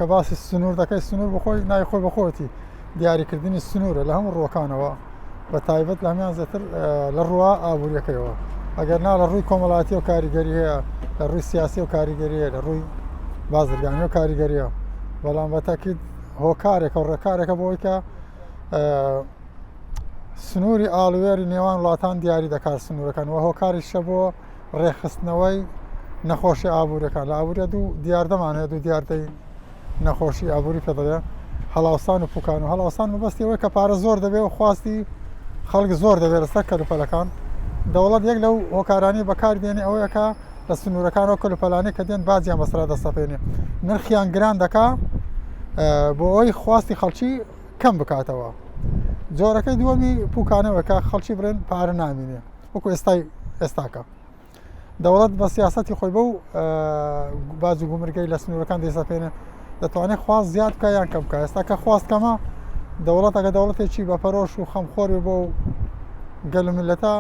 کە باسی سنوور دەکەی سنوور بخۆی ناوی خۆی بەخۆتی دیاریکردنی سنوورە لە هەموو ڕووەکانەوە بە تایبەت لە هەمان زیاتر لە ڕووە ئابووریەکەیەوە ئەگەر نا لە ڕووی کۆمەڵاتی و کاریگەری هەیە لە ڕووی سیاسی و کاریگەری هەیە لە ڕووی بازرگانی و کاریگەریە بەڵام بە تاکید هۆکارێکە و ڕێکارێکە بۆی کە سنووری ئاڵوێری نێوان وڵاتان دیاری دەکات سنوورەکان و هۆکاریشە بۆ ڕێکخستنەوەی نەخۆشی ئابووریەکان لە ئابووریە دوو دیاردەمان هەیە دوو دیاردەی نەخۆشی ئابووری پێ دەڵێ هەڵاوسان و پوکان و هەڵاوسان مەبەستی ئەوەی کە پارە زۆر دەبێ و خواستی خەڵک زۆر دەبێت لەسەر کەلوپەلەکان دەوڵەت یەک لەو هۆکارانی بەکار دێنێ ئەوەیە کە لە سنوورەکانەوە کەلوپەلانی کە دێن باجیان بەسرا دەسەپێنێ نرخیان گران دەکا بۆ ئەوەی خواستی خەڵکی کەم بکاتەوە جۆرەکەی دووەمی پوکانەوە کە خەڵکی بڵێن پارە نامینێ وەکو ئێستای ئێستاکە دەوڵەت بە سیاستی خۆی بەو باج و گومرگەی لە سنوورەکان دەیسەپێنێ دەتوانێت خواست زیاد بکە یان کەم بکە ئێستا کە خواست کەمە دەوڵەتەکە دەوڵەتێکی بە پەرۆش و خەمخۆر بۆ گەل و میللەتە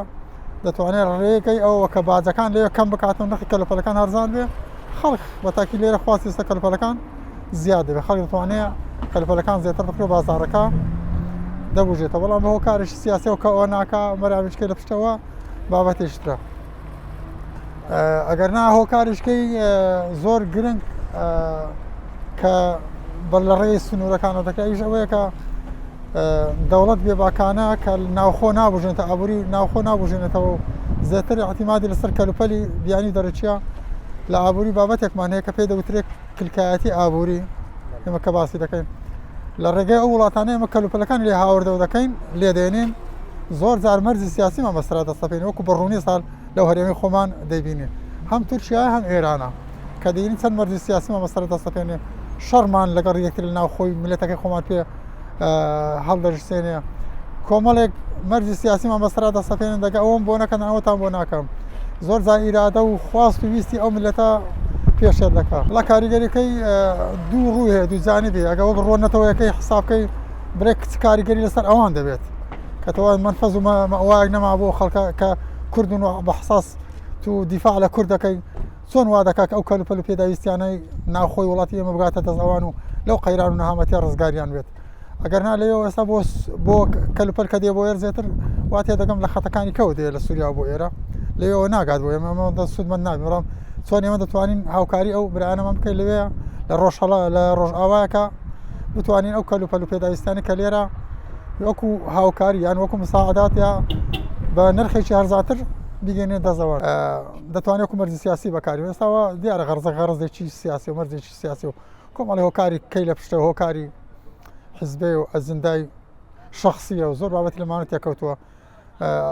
دەتوانێت ڕێگەی ئەوە کە باجەکان لێ کەم بکاتەوە نرخی کەلوپەلەکان هەرزان بێ خەڵک بەتاکی لێرە خواستی ئێستا کەلوپەلەکان زیاد دەبێت خەڵک دەتوانێت کەلوپەلەکان زیاتر بکرێت بازاڕەکە دەبوژێتەوە بەڵام بە هۆکارێکی سیاسیەوە کە ئەوە ناکا مەرامیشکەی لە پشتەوە بابەتێکی ترە ئەگەر نا هۆکاریشکەی زۆر گرنگ کە بە لە ڕێی سنوورەکانە دەکە ئیش ئەوەیە کە دەوڵەت بێباکانە کە ناوخۆ نابژێنێتە ئابووری ناوخۆ نابژێنێتەوە و زیاتر اعتیمادی لەسەر کەلوپەلی بیانی دەرەکیە لە ئابووری بابەتێکمان هەیە کە پێی دەوترێت کلکایەتی ئابووری ئێمە کە باسی دەکەین لە ڕێگەی ئەو وڵاتانە ئێمە کەلوپەلەکان لێ هاوردەوە دەکەین لێ دێنین زۆر جار مەرجی سیاسیمان بەسرا دەسەپێن وەکو بە ڕوونی ساڵ لەو هەرێمی خۆمان دەیبینین هەم تورکیا هەم ئێرانە کە دەبینین چەند مەرجی سیاسیمان بەسەر دەسەپێنێ شەڕمان لەگەڵ یەکتر لە ناوخۆی میللەتەکەی خۆمان پێ هەڵدەژسێنێ کۆمەڵێک مەرجی سیاسیمان بەسەرا دەسەپێنن دەگە ئەوم بۆ نەکەن ئەوەتان بۆ ناکەم زۆر جار ئیرادە و خواست و ویستی ئەو میللەتە پێشێل دەکا لە کاریگەریەکەی دوو ڕووی هەیە دوو جانبی ئەگە وەک ڕۆ نەتەوەیەکەی حسابکەی برێک چ کاریگەری لەسەر ئەوان دەبێت کە تەوا منفەز و مەوایەک نەما بۆ خەڵکە کە کوردن و بە حساس تو دیفاع لە کورد دەکەی چۆن وا دەکات کە ئەو کەلوپەل و پێداویستیانەی ناوخۆی وڵاتی ئێمە بگاتە دەست ئەوان و لەو قەیران و نەهامەتیە ڕزگاریان بێت ئەگەر نا لەوێ ئێستا بۆ بۆ کەلوپەل کە دێ بۆ ئێر زیاتر وا تێدەگەم لە خەتەکانی کەوە دێ لە سووریا بۆ ئێرە لەوێەوە ناگات بۆ ئێمە ئەمە سوودمەند نابین بەڵام چۆن ئێمە دەتوانین هاوکاری ئەو برایانەمان بکەین لەوێ لە ڕۆژهەڵا لە ڕۆژئاوایەکە بتوانین ئەو کەلوپەل و پێداویستیانە کە لێرە وەکو هاوکاری یان وەکو مساعدات یا بە نرخێکی هەرزاتر بگەێنێ دەزەوە دەتوانێت وەکو مەرجی سیاسی بەکاری ئێستاوە دیارە غەرزە غەرزێکی سیاسی و مەرجێکی سیاسی و کۆمەڵی هۆکاری کەی لە پشتە هۆکاری حزبێ و ئەزندای شخصیە و زۆر بابەت لەمانە تێکەوتووە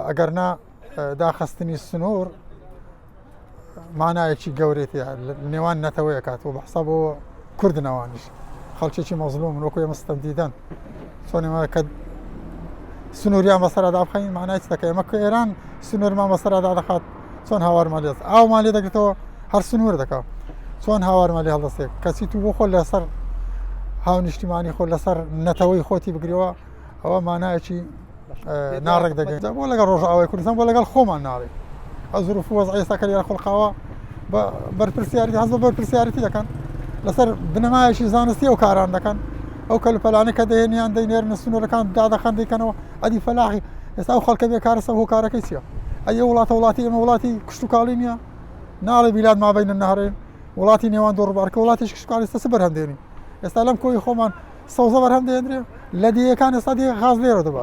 ئەگەر نا داخستنی سنوور مانایەکی گەورەی تیا نێوان نەتەوەیە کات و بەحسا بۆ کوردنەوانیش خەڵکێکی مەزلوم وەکو ئێمە ستەم دیدەن چۆن ئێمە کە سنووریان بەسەرا دابخەین مانای چ دەکەین ئێمە کە ئێران سنوورمان بەسەرا دادەخات چۆن هاوارمان لێ ئاومان لێ دەگرێتەوە هەر سنوور دەکا چۆن هاوارمان لێ هەڵدەستێت کەچی تو بۆ خۆ لەسەر هاونیشتیمانی خۆ لەسەر نەتەوەی خۆتی بگرەوە ئەوە مانایەکی ناڕێک دەگەین بۆ لەگەڵ ڕۆژئاوای کوردستان بۆ لەگەڵ خۆمان ناڕێک ئەو زروف و وەزعی ئێستا کە لێرە خوڵقاوە بە بەرپرسیارەتی هەست بە بەرپرسیارەتی دەکەن لەسەر بنەمایەکی زانستی ئەو کاران دەکەن ئەو کەلوپەلانە کە دەهێنیان دەینێرنە سنوورەکان دادەخەن دەیکەنەوە ئەدی فەلاحی ئێستا ئەو خەڵکە بێکارە سەر هۆکارەکەی چییە ئەی ئەو وڵاتە وڵاتی ئێمە وڵاتی کشتوکاڵی نییە ناڵێ بیلاد مابین النهرین وڵاتی نێوان دوو ڕووبار کە وڵاتیش کشتوکاڵی ئێستا چ بەرهەم دێنی ئێستا لەم کۆی خۆمان سەوزە بەرهەم دێنرێ لە دێیەکان ئێستا دێ غاز لێرە دەبات.